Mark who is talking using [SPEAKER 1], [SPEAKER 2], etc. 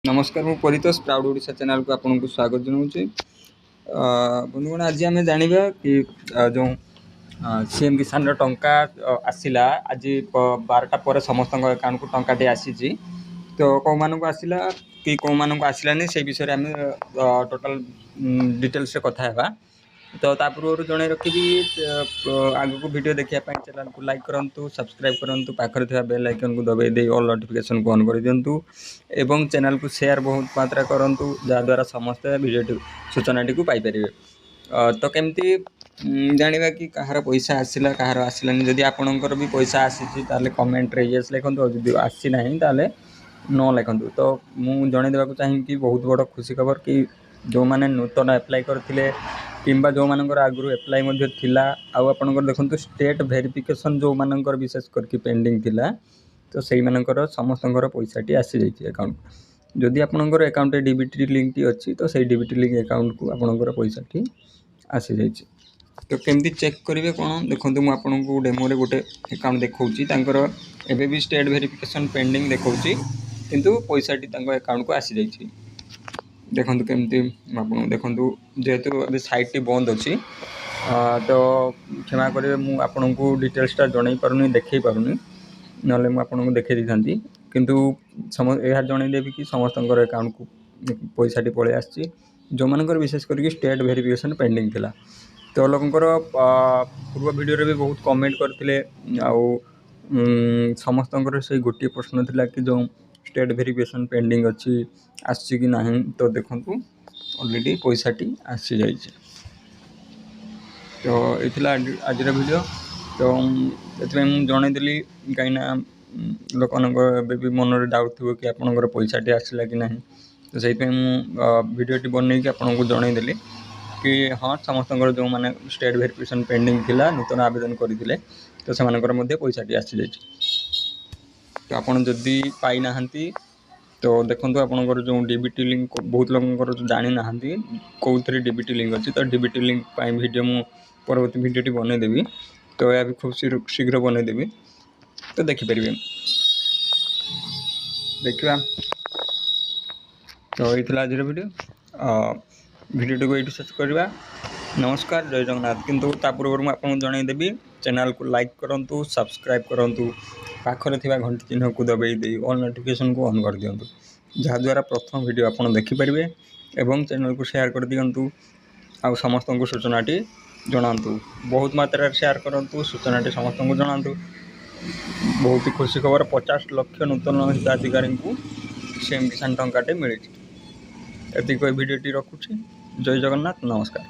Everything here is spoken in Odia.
[SPEAKER 1] ନମସ୍କାର, ମୁଁ ପରିତୋଷ, ପ୍ରାଉଡ଼ ଓଡ଼ିଶା ଚ୍ୟାନେଲକୁ ଆପଣଙ୍କୁ ସ୍ୱାଗତ ଜଣାଉଛି। ବନ୍ଧୁଗଣ, ଆଜି ଆମେ ଜାଣିବା କି ଯେଉଁ ସି ଏମ୍ କିଷାନର ଟଙ୍କା ଆସିଲା, ଆଜି 12ଟା ପରେ ସମସ୍ତଙ୍କ ଆକାଉଣ୍ଟକୁ ଟଙ୍କାଟି ଆସିଛି। ତ କେଉଁମାନଙ୍କୁ ଆସିଲା କି କେଉଁମାନଙ୍କୁ ଆସିଲାନି, ସେଇ ବିଷୟରେ ଆମେ ଟୋଟାଲ୍ ଡିଟେଲ୍ସରେ କଥା ହେବା। ତ ତା ପୂର୍ବରୁ ଜଣାଇ ରଖିବି, ଆଗକୁ ଭିଡ଼ିଓ ଦେଖିବା ପାଇଁ ଚ୍ୟାନେଲକୁ ଲାଇକ୍ କରନ୍ତୁ, ସବସ୍କ୍ରାଇବ୍ କରନ୍ତୁ, ପାଖରେ ଥିବା ବେଲ୍ ଆଇକନ୍କୁ ଦବାଇ ଦେଇ ଅଲ୍ ନୋଟିଫିକେସନ୍କୁ ଅନ୍ କରିଦିଅନ୍ତୁ ଏବଂ ଚ୍ୟାନେଲକୁ ସେୟାର ବହୁତ ମାତ୍ରା କରନ୍ତୁ, ଯାହାଦ୍ୱାରା ସମସ୍ତେ ଭିଡ଼ିଓଟି ସୂଚନାଟିକୁ ପାଇପାରିବେ। ତ କେମିତି ଜାଣିବା କି କାହାର ପଇସା ଆସିଲା, କାହାର ଆସିଲାନି? ଯଦି ଆପଣଙ୍କର ବି ପଇସା ଆସିଛି, ତାହେଲେ କମେଣ୍ଟରେ ୟେସ୍ ଲେଖନ୍ତୁ, ଆଉ ଯଦି ଆସିନାହିଁ ତାହେଲେ ନ ଲେଖନ୍ତୁ। ତ ମୁଁ ଜଣାଇ ଦେବାକୁ ଚାହିଁବି କି ବହୁତ ବଡ଼ ଖୁସି ଖବର କି ଯେଉଁମାନେ ନୂତନ ଆପ୍ଲାଏ କରିଥିଲେ କିମ୍ବା ଯେଉଁମାନଙ୍କର ଆଗରୁ ଆପ୍ଲାଏ ମଧ୍ୟ ଥିଲା, ଆଉ ଆପଣଙ୍କର ଦେଖନ୍ତୁ ଷ୍ଟେଟ୍ ଭେରିଫିକେସନ୍ ଯେଉଁମାନଙ୍କର ବିଶେଷ କରିକି ପେଣ୍ଡିଂ ଥିଲା, ତ ସେଇମାନଙ୍କର ସମସ୍ତଙ୍କର ପଇସାଟି ଆସିଯାଇଛି ଆକାଉଣ୍ଟ। ଯଦି ଆପଣଙ୍କର ଆକାଉଣ୍ଟରେ ଡି ବି ଟି ଲିଙ୍କଟି ଅଛି, ତ ସେଇ ଡି ବି ଟି ଲିଙ୍କ ଆକାଉଣ୍ଟକୁ ଆପଣଙ୍କର ପଇସାଟି ଆସିଯାଇଛି। ତ କେମିତି ଚେକ୍ କରିବେ କ'ଣ, ଦେଖନ୍ତୁ, ମୁଁ ଆପଣଙ୍କୁ ଡେମୋରେ ଗୋଟେ ଆକାଉଣ୍ଟ ଦେଖାଉଛି। ତାଙ୍କର ଏବେ ବି ଷ୍ଟେଟ୍ ଭେରିଫିକେସନ୍ ପେଣ୍ଡିଂ ଦେଖାଉଛି, କିନ୍ତୁ ପଇସାଟି ତାଙ୍କ ଆକାଉଣ୍ଟକୁ ଆସିଯାଇଛି। ଦେଖନ୍ତୁ କେମିତି ଆପଣଙ୍କୁ, ଦେଖନ୍ତୁ, ଯେହେତୁ ଏବେ ସାଇଟ୍ଟି ବନ୍ଦ ଅଛି, ତ କ୍ଷମା କରିବେ, ମୁଁ ଆପଣଙ୍କୁ ଡିଟେଲ୍ସଟା ଜଣାଇ ପାରୁନି, ଦେଖାଇ ପାରୁନି, ନହେଲେ ମୁଁ ଆପଣଙ୍କୁ ଦେଖାଇ ଦେଇଥାନ୍ତି। କିନ୍ତୁ ଏହା ଜଣାଇଦେବି କି ସମସ୍ତଙ୍କର ଆକାଉଣ୍ଟକୁ ପଇସାଟି ପଳାଇ ଆସିଛି, ଯେଉଁମାନଙ୍କର ବିଶେଷ କରିକି ଷ୍ଟେଟ୍ ଭେରିଫିକେସନ୍ ପେଣ୍ଡିଂ ଥିଲା। ତ ଲୋକଙ୍କର ପୂର୍ବ ଭିଡ଼ିଓରେ ବି ବହୁତ କମେଣ୍ଟ କରିଥିଲେ, ଆଉ ସମସ୍ତଙ୍କର ସେଇ ଗୋଟିଏ ପ୍ରଶ୍ନ ଥିଲା କି ଯେଉଁ ଷ୍ଟେଟ୍ ଭେରିଫିକେସନ୍ ପେଣ୍ଡିଂ ଅଛି, ଆସିଛି କି ନାହିଁ? ତ ଦେଖନ୍ତୁ, ଅଲରେଡ଼ି ପଇସାଟି ଆସିଯାଇଛି। ତ ଏଇ ଥିଲା ଆଜିର ଭିଡ଼ିଓ। ତ ଏଥିପାଇଁ ମୁଁ ଜଣାଇଦେଲି, କାହିଁକିନା ଲୋକମାନଙ୍କ ଏବେ ବି ମନରେ ଡାଉଟ୍ ଥିବ କି ଆପଣଙ୍କର ପଇସାଟି ଆସିଲା କି ନାହିଁ। ତ ସେଇଥିପାଇଁ ମୁଁ ଭିଡ଼ିଓଟି ବନେଇକି ଆପଣଙ୍କୁ ଜଣାଇଦେଲି କି ହଁ, ସମସ୍ତଙ୍କର ଯେଉଁମାନେ ଷ୍ଟେଟ୍ ଭେରିଫିକେସନ୍ ପେଣ୍ଡିଂ ଥିଲା, ନୂତନ ଆବେଦନ କରିଥିଲେ, ତ ସେମାନଙ୍କର ମଧ୍ୟ ପଇସାଟି ଆସିଯାଇଛି। ତ ଆପଣ ଯଦି ପାଇନାହାନ୍ତି, ତ ଦେଖନ୍ତୁ, ଆପଣଙ୍କର ଯେଉଁ ଡି ବି ଟି ଲିଙ୍କ, ବହୁତ ଲୋକଙ୍କର ଜାଣିନାହାନ୍ତି କେଉଁଥିରେ ଡି ବି ଟି ଲିଙ୍କ ଅଛି, ତ ଡି ବି ଟି ଲିଙ୍କ ପାଇଁ ଭିଡ଼ିଓ ମୁଁ ପରବର୍ତ୍ତୀ ଭିଡ଼ିଓଟି ବନେଇଦେବି। ତ ଏହା ବି ଖୁବ୍ ଶୀଘ୍ର ବନେଇଦେବି, ତ ଦେଖିପାରିବେ। ଦେଖିବା। ତ ଏଇ ଥିଲା ଆଜିର ଭିଡ଼ିଓ। ଭିଡ଼ିଓଟିକୁ ଏଇଠୁ ଶେଷ କରିବା। ନମସ୍କାର, ଜୟ ଜଗନ୍ନାଥ। କିନ୍ତୁ ତା ପୂର୍ବରୁ ମୁଁ ଆପଣଙ୍କୁ ଜଣାଇଦେବି, ଚ୍ୟାନେଲକୁ ଲାଇକ୍ କରନ୍ତୁ, ସବସ୍କ୍ରାଇବ୍ କରନ୍ତୁ, ପାଖରେ ଥିବା ଘଣ୍ଟି ଚିହ୍ନକୁ ଦବାଇ ଦେଇ ଅଲ୍ ନୋଟିଫିକେସନ୍କୁ ଅନ୍ କରିଦିଅନ୍ତୁ, ଯାହାଦ୍ୱାରା ପ୍ରଥମ ଭିଡ଼ିଓ ଆପଣ ଦେଖିପାରିବେ, ଏବଂ ଚ୍ୟାନେଲକୁ ସେୟାର କରିଦିଅନ୍ତୁ ଆଉ ସମସ୍ତଙ୍କୁ ସୂଚନାଟି ଜଣାନ୍ତୁ। ବହୁତ ମାତ୍ରାରେ ସେୟାର କରନ୍ତୁ, ସୂଚନାଟି ସମସ୍ତଙ୍କୁ ଜଣାନ୍ତୁ। ବହୁତ ଖୁସି ଖବର, 50 ଲକ୍ଷ ନୂତନ ହିତାଧିକାରୀଙ୍କୁ ସି ଏମ୍ କିଷାନ ଟଙ୍କାଟେ ମିଳିଛି। ଏତିକି କହି ଭିଡ଼ିଓଟି ରଖୁଛି। ଜୟ ଜଗନ୍ନାଥ, ନମସ୍କାର।